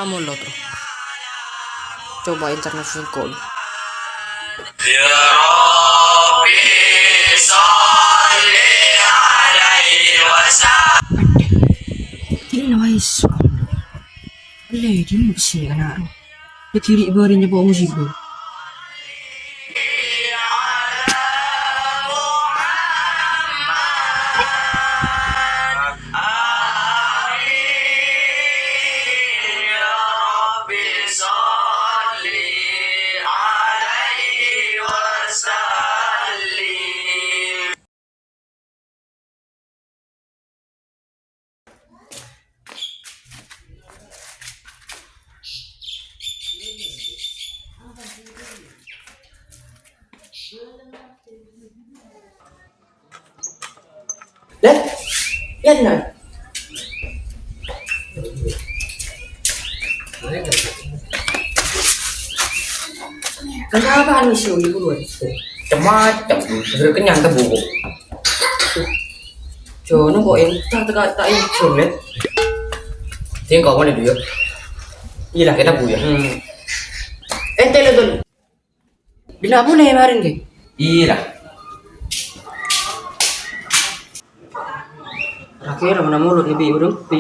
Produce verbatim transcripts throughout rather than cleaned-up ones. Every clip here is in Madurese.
Molod, bro. Coba internet sengko'. Ya Rabbi, sholli alaihi wasallim. Adè, gila, wais. Lè, dimma sè kana', bro? Berdiri bâri' nyeppo musibah. Lè, yâ, nah. Kenapa anu sih, ibu, buruan? Macem-macem, seger kenyang tèmbhuk. Jono kok entar teka tak enjong, Lè. Sèngko' mènè, Bu, yâ. Iyâ, la, kita, Bu, yâ. Hmm. Ènte, Lè, Dul. Dina polè marèn, ghi? Iyâ, la. Ra-kèra mènta molod nèbbi orèng, pi?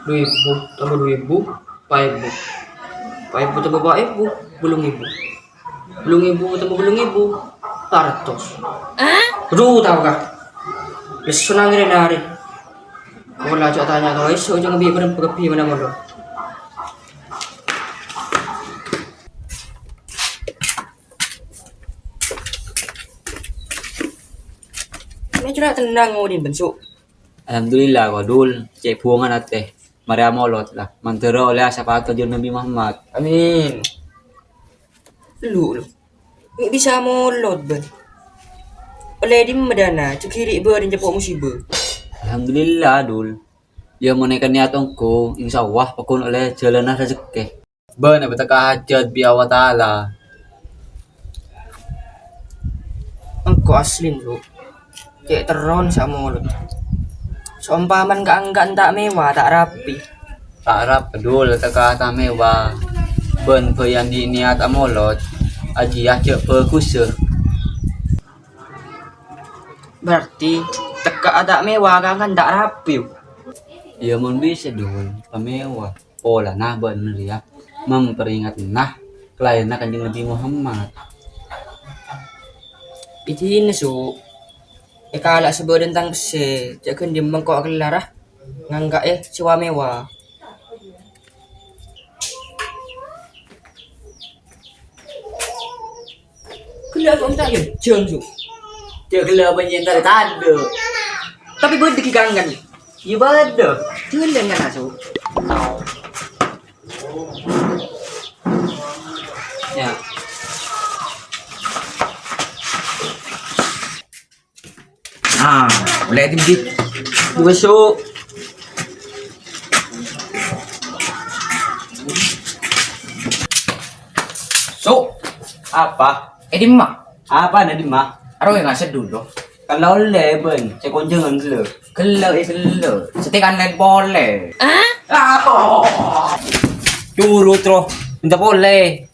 Du èbu, tamba du èbu, pa èbu. Pa èbu tamba pa èbu, bâllung èbu. Bâllung èbu tamba bâllung èbu, pa ratos. Hah? Aduh, tao, Kak. Lesso nangèrè nari. Pola jhâ' tanya ka wis, ojhâ' nèbbi orèng pagabbi mènta molod. Mè' cora' tennang ngodin, Bensu. Alhamdulillah, ko, Dul. Cè' buwângan atè. Marè amolod, la. Mandhâr ollè sapaat ka Nabi Muhammad. Amin. Lu, lu. Mè' bisa amolod, bân. Ollè dimma dana, jhâ' ghi' bâri' nyeppo musibah. Alhamdulillah, Dul. Yâ, mon èkennèya ongghu, insyaallah, pagghun ollè jhâlânna rajhekkè. Bân èpatèkka hajhât bi' Allah Ta'ala. Engko' aslina, Lu. Cè' terron sè amolod. Saompamana ka-, angka'na ta' mewah, ta' rapi. Ta' rapi, Dul, tèkka ta' mewah. Bân bhâi andi' niyat amolod, ajiyâ jhâ' bhâghussâ. Berarti tèkka ta' mewah, angka'na ta' rapi. Yâ, mon bisa, Dul, pamewah. Polana bâ'na rèya memperingatna kalaèranna Kanjeng Nabi Muhammad. Idina, Su. Èkala' sabâdhân tang pèssè, jhâ' ghândhi mengko' akellara ngangka'è sè wa-mewah. Ghellâ' kok ta' jhâng, Su? Jhâ' ghellâ' bânnè entar tadâ'. Tapè bâdâ ghi' kangen. Iyâ bâdâ. Jhâlân kan, Su? Yâ. Ah, boleh, Dim, Dim. Dua, Su. Su. Apa? Eh, Dim, Ma. Apa, na, Dim, Ma? Aro ya ngasih dulu. Kalau oleh, Ben, saya konjangan dulu. Gelo, eh, gelo. Setekan lain pole. Ah? Apa? Turut, roh. Minta pole.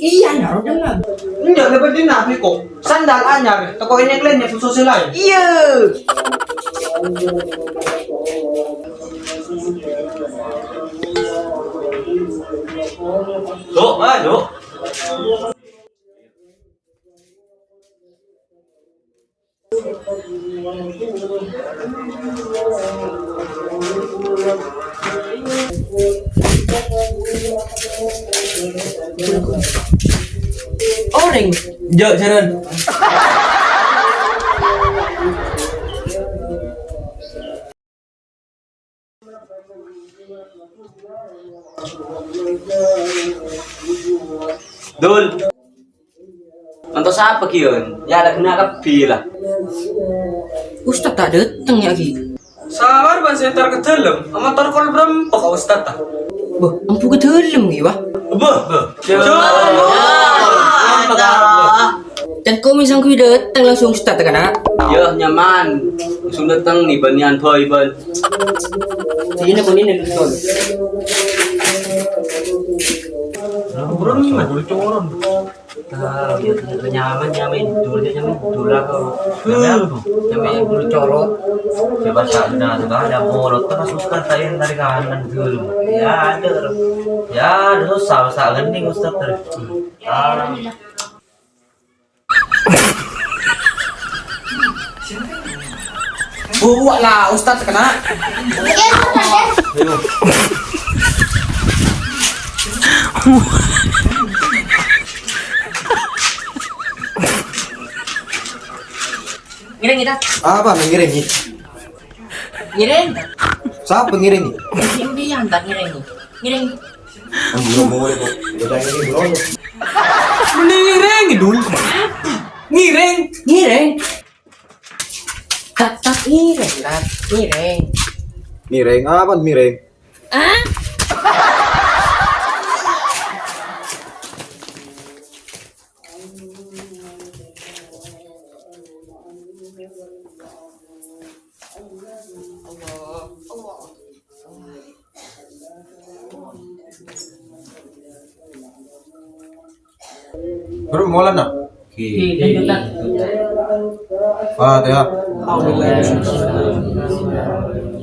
Iya, nyaro dengar. Enggak, dapat dengar, Niko. Sandal anyar, toko ini kalian nyebut sosial lain. Iya. Dok, ah, Dok. Orèng. Jhâ', jhârân. Dul. Ngantos apa, Gion? Ya, la ghenna' kabbhi, la. Ustad ta' dâteng, ya, Gi? Sabar, bân sè entar ka dâlem. Amotor kol bârâmpa ka Ustad, ta? Bâh, embu ka dâlem, Gi, wah. Bâh, bâh. Cengko mi sangghu dâteng langsung Ustad, kana'? Yâ, nyaman. Langsung dâteng, ni, bân, nian, bhâi, bân. Sini, bân, ini, Ustad. Nah, bârâmpa, bârâmpa. Ah, nyaman, nyaman dul, nyaman dul aku. Nyaman dul colok. Coba sana, ada bolot terus Ustad tadi dari kanan dulu. Ya, ada. Ya, ada susah, susah gending Ustad terus. Ah. Buwâ' la, Ustad kèna. Ngèrèng, Ustad. Apa ngèrèng? Ngèrèng. Sapa ngèrèng? Sing piyan, Ustad, ngèrèng. Ngèrèng. Mending ngèrèng, Dul. Ngèrèng. Ngèrèng. Tetep ngèrèng, Tat. Ngèrèng. Ngèrèng apa, ngèrèng? Ah? Bro, molan, no? Oke. Fatihah.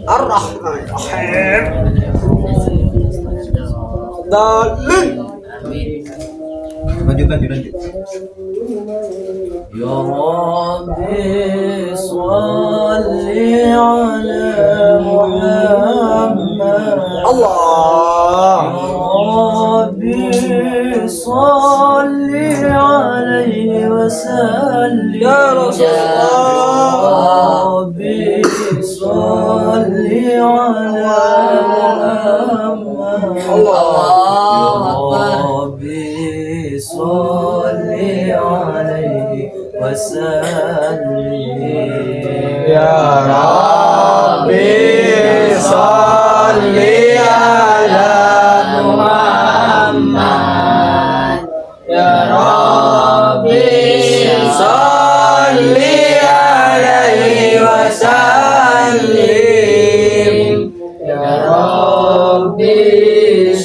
Ar-Rahmanirrahim. Dalil. Lanjut, lanjut, lanjut. يا رب صل على محمد. الله. يا رب صل عليه وسلم. يا رسول الله. يا رب صل على محمد. الله أكبر. رب صل عليه وسلم. يا رب صل على محمد. يا رب صل عليه وسلم. يا رب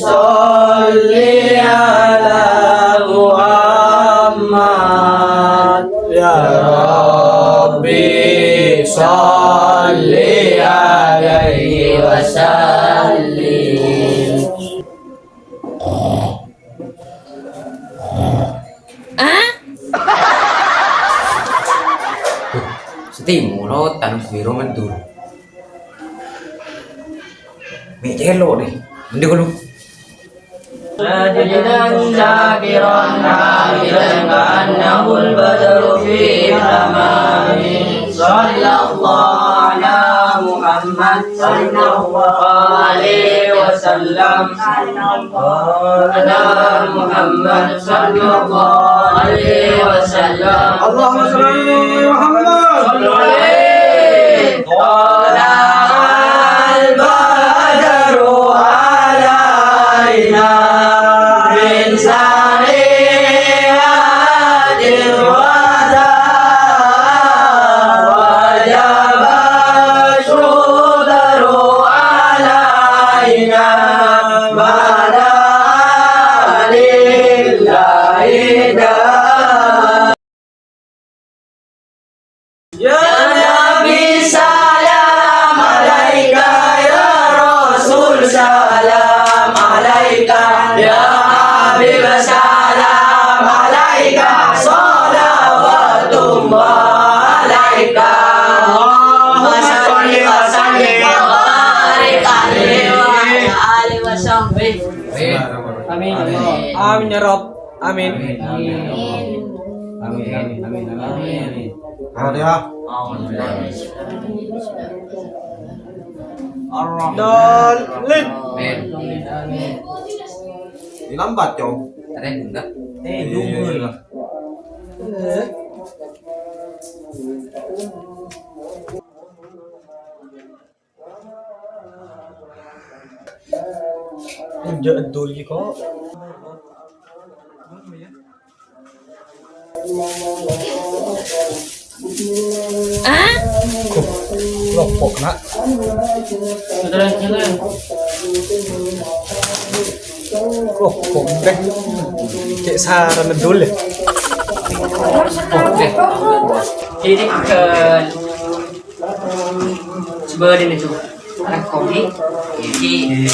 صل على محمد. يا رب صل عليه وسلم. Ah? Sè timoro tanam sewiro ngendur. Mè' celo' nè. Mending kalu. ساجدا شاكرا حامدا كأنه البدر في تمام. صلى الله على محمد صلى الله عليه وسلم. على محمد صلى الله عليه وسلم. اللهم صل على محمد. صلوا عليه. طلع البدر علينا من ثنيات الوداع وجب الشكر علينا ما دعا لله داع. Amin ya Rabb. Amin. Amin, amin, amin, amin. Al-Fatihah. Ar-Rahman. Dallin. Amin. Ini lambat, Cong. Ada yang enggak? Eh, iya, iya, iya. Enjâ' duli kok. Loh, kok kena? Loh, kok enggak? Cek saran dulu. Oke. Jadi ke Coba deh itu. Anak kopi. Iki.